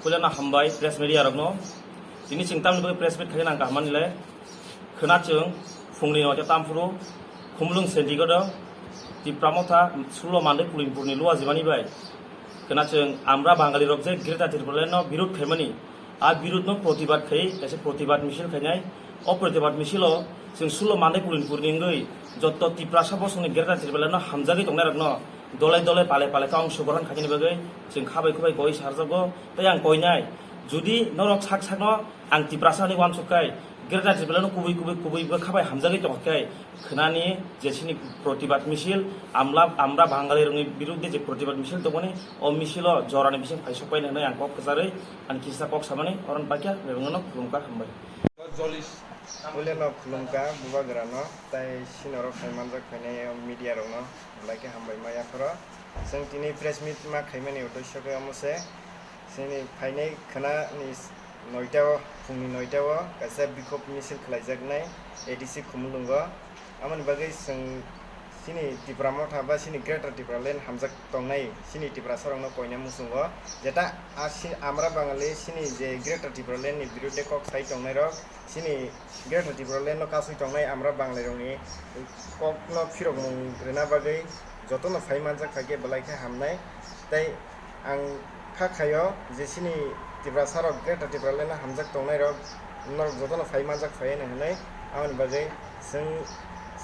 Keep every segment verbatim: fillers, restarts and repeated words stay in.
Puilano hambai press media rokno. Tini chwng tamni bagwi press meet khaina nang kaham manwi le. Khwna chwng phungni noita tamphuru Khumulwng Sendigodo Tipra Motha Sulo Mandai Pulinpurni luwa jimani bai. Khwna chwng Amra Bangali rok je Greater Tipraland no birud khaimani, a birud no protibad khai kaisa protibad misil khainai. O protibad misilo chwng Sulo Mandai Pulinpurni wngwi jotto Tiprasa bosongni Greater Tipraland no hamjagwi tongnai rokno dole dole pale pale khe ongsogrohon khainani bagwi chwng khabai khubai koi sarjago. Tei ang koinai, jodi norok sak sakno ang Tiprasa hinwi uansuk khai, Greater Tipraland no kubui kubui kubui bwkha bai hamjagwi tongkha khai, khwnani je chini protibad misil, amla, Amra Bangali rokni birudde je protibad misil tongmani, o misilo jorani bising phaisok paina hinwi ang kok kwcharwi, ang kisa kok samani, oron pakya, bebengno khulumkha, hambai. Puilano khulumkha bubagrano, tai sinorok phai manjak phainai o media rokno, belai khe hambai ma yapharo. Chwng tini press meet ma khaimani uddesyo khe omo se, chini phainai khwnani noita o, phungni noita o kaisa bikhop misil khlaijaknai A D C Khumulwngo. Amoni bagwi chwng chini Tipra Motha ba chini Greater Tipraland hamjak tongnai chini Tiprasa rokno koina muchungo. Jeta a si-, Amra Bangali chini je Greater Tipraland ni birudde kok sai tongnai rok, chini Greater Tipraland no kasui tongnai Amra Bangali rokni kokno phirokmung rwna bagwi jotono phai manjak phaikhe belai khe hamnai. Tei ang kha khaio je chini Tiprasa rok Greater Tipraland no hamjak tongnai rok norok jotono phai manjak phai hwnwi. Aboni bagwi chwng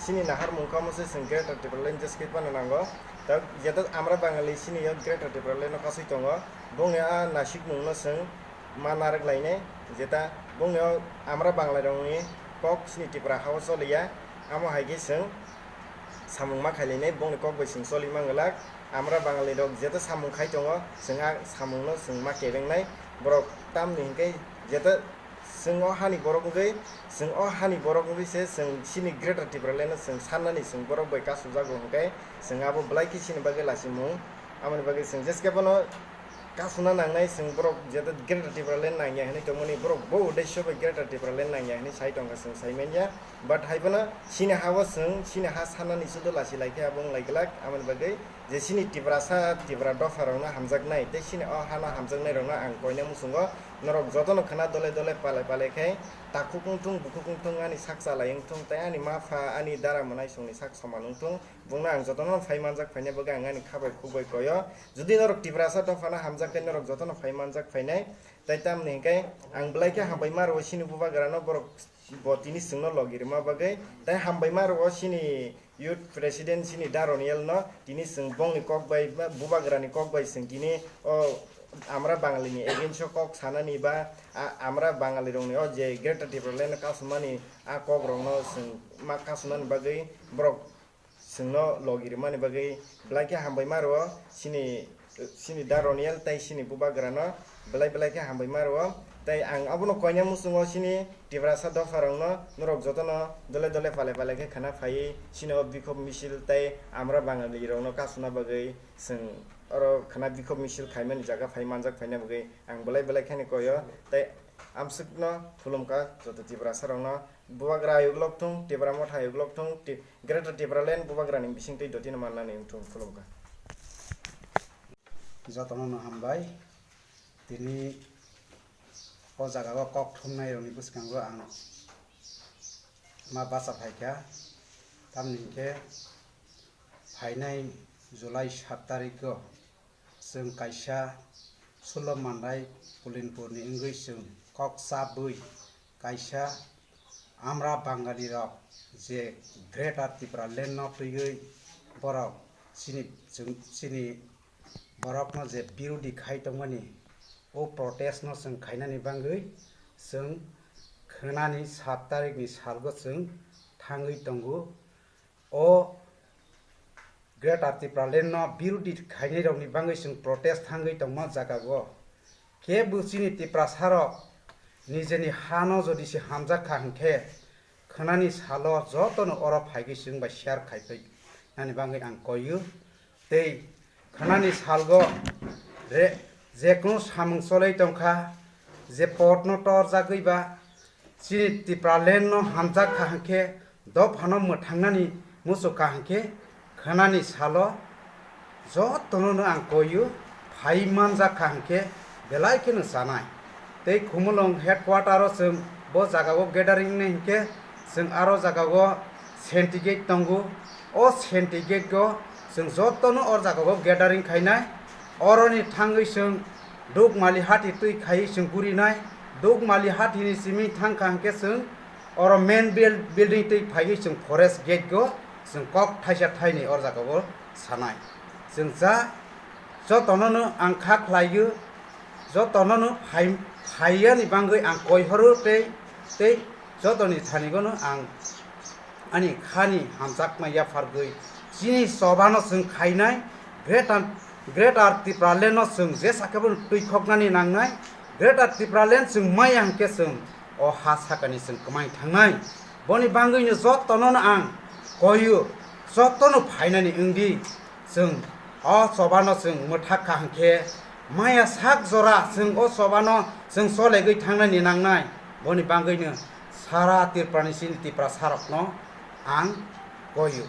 chini naharmung kamo se chwng Greater Tipraland jeskhe phano nango. Ta jeta Amra Bangali chini yo Greater Tipraland no kasui tongo, bongni a nasikmung no chwng ma narwk lainai, jeta bongni o Amra Bangali rokni kok chini Tipra ha o choliya, amo hai khe chwng samung ma khailainai, bongni kok bai chwng choli manglak. Amra Bangali rok jeta samung khai tongo, chwng a samung no chwng ma kebengnai. Borok tamni hinkhe jeta chwng o hani borok wngwi, chwng o hani borok wngwi se chwng chini Greater Tipraland no chwng sannani chwng borok bai kasu jago hinkhe chwng abo belai khe chini bagwi lachimung. Amoni bagwi chwng jeskhe bono kasuna nangnai chwng borok jeta Greater Tipraland nangya hinwi tongmani, borok bo uddesyo bai Greater Tipraland nangya hinwi sai tongkha chwng sai manya. But hai phano chini ha o chwng chini ha sannani sudo lachi lai khe abo wng lai glak. Amoni bagwi je chini Tiprasa Tipra dopha rokno hamjaknai tei chini o hano hamjaknai rokno ang koina muchungo, norok jotono khwna dole dole pale pale khe takhuk wngthung, bukhuk wngthung, ani sak chalai wngthung tei ani ma pha ani dara mwnaisongni sak soman wngthung, bongno ang jotono phai manjak phaina bagwi ang ani kha bai khuk bai koyo. Jodi norok Tiprasa dophano hamjak khe norok jotono phai manjak phainai. Tai tamni hinkhe ang belai khe hambai ma rwo chini bubagrano, borok bo tini chwngno logi rwma bagwi. Tai hambai ma rwo chini youth president chini Da Roniel no, tini chwng bongni kok bai ba bubagrani kok bai chwng tini o Amra Bangali ni against o kok sanani ba a Amra Bangali rokni o je Greater Tipraland no kasumani a kok rokno chwng ma kasumani bagwi borok chwngno logi rwmani bagwi belai khe hambai ma rwo chini, chini Da Roniel tei chini bubagrano belai belai khe hambai ma rwo. Tei ang abono koina muchungo chini Tiprasa dopha rokno, norok jotono dole dole pale pale khe khwna phaiwi chini o bikhok misil tei Amra Bangali rokno kasuna bagwi chwng oro khwna bikhok misil khaimani jaga phai manjak phaina bagwi ang belai belai kheno koyo. Tei amswkno khulumkha joto Tiprasa rokno. Bubagra ayuk lok thung, Tipra Motha ayuk lok thung, Ti-, Greater Tipraland bubagrani bisingtwi dotino mannani wng thung, khulumkha. Jotono no hambai. Tini o jaga o kok thumnai rokni bwskango ang ma bacha phaikha. Tamni hinkhe phainai July sat tarikh o chwng kaisa Sulo Mandai Pulinpurni wngwi chwng kok chabwi kaisa Amra Bangali rok je Greater Tipraland no twiwi borok chini, chwng, chini borokno je birodi khai tongmani, o protest no chwng khainani bagwi chwng khwnani sat tarikh ni salgo chwng thangwi tongo. O Greater Tipraland no birodi khainai rokni bagwi chwng protest thangwi tongma jaga o. Kebo chini Tiprasa rok nijeni ha no jodi se hamjak kha hinkhe khwnani salo jotono oro phaigwi chwng bai share khai phai nani bagwi ang koiyo. Tei khwnani salgo re, je kunu samung cholai tongkha, je pot no torjagwi ba, chini Tipraland no hamjak kha hinkhe, dophano mwthangnani muchuk kha hinkhe, khwnani salo jotono no ang koiyo, phai manjak kha hinkhe, belai kheno chanai. Tei Khumulwng headquarter o chwng bo jaga o gathering wngnai hinkhe chwng aro jaga o Senti gate tongo. O Senti gate o chwng jotono o jaga o gathering khainai. Oroni thangwi chwng Dukmali hati twi khaiwi chwng gurinai. Dukmali hati ni simi thangkha hinkhe chwng oro main buil-, building twi phaiwi chwng forest gate o chwng kok thaisa thaini o jaga o sanai. Chwng cha jotono no ang kha khlaio, jotono no phai-, phaiyani bangwi ang koi horo tei, tei jotoni thani gono ang ani khani hamjakma yaphargwi chini choba no chwng khainai, Greater, Greater Tipraland no chwng jesa khe bono twi khoknani nangnai, Greater Tipraland chwng maya hinkhe chwng o ha sakani chwng kwmai thangnai. Boni bangwi no jotono no ang koio, jotono phainani wngdi. Chwng o choba no chwng mwthak kha hinkhe maya sak jora chwng o choba no chwng cholegwi thangnani nangnai. Boni bangwi no sara Tripura ni chini Tiprasa rok no ang koio.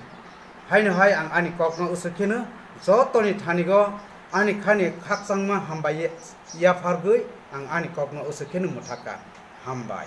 Haino hai ang ani kok no usuk kheno jotoni thani go ani khani khakchangma hambai yaphargwi ang ani kok no usuk kheno mwthak kha. Hambai.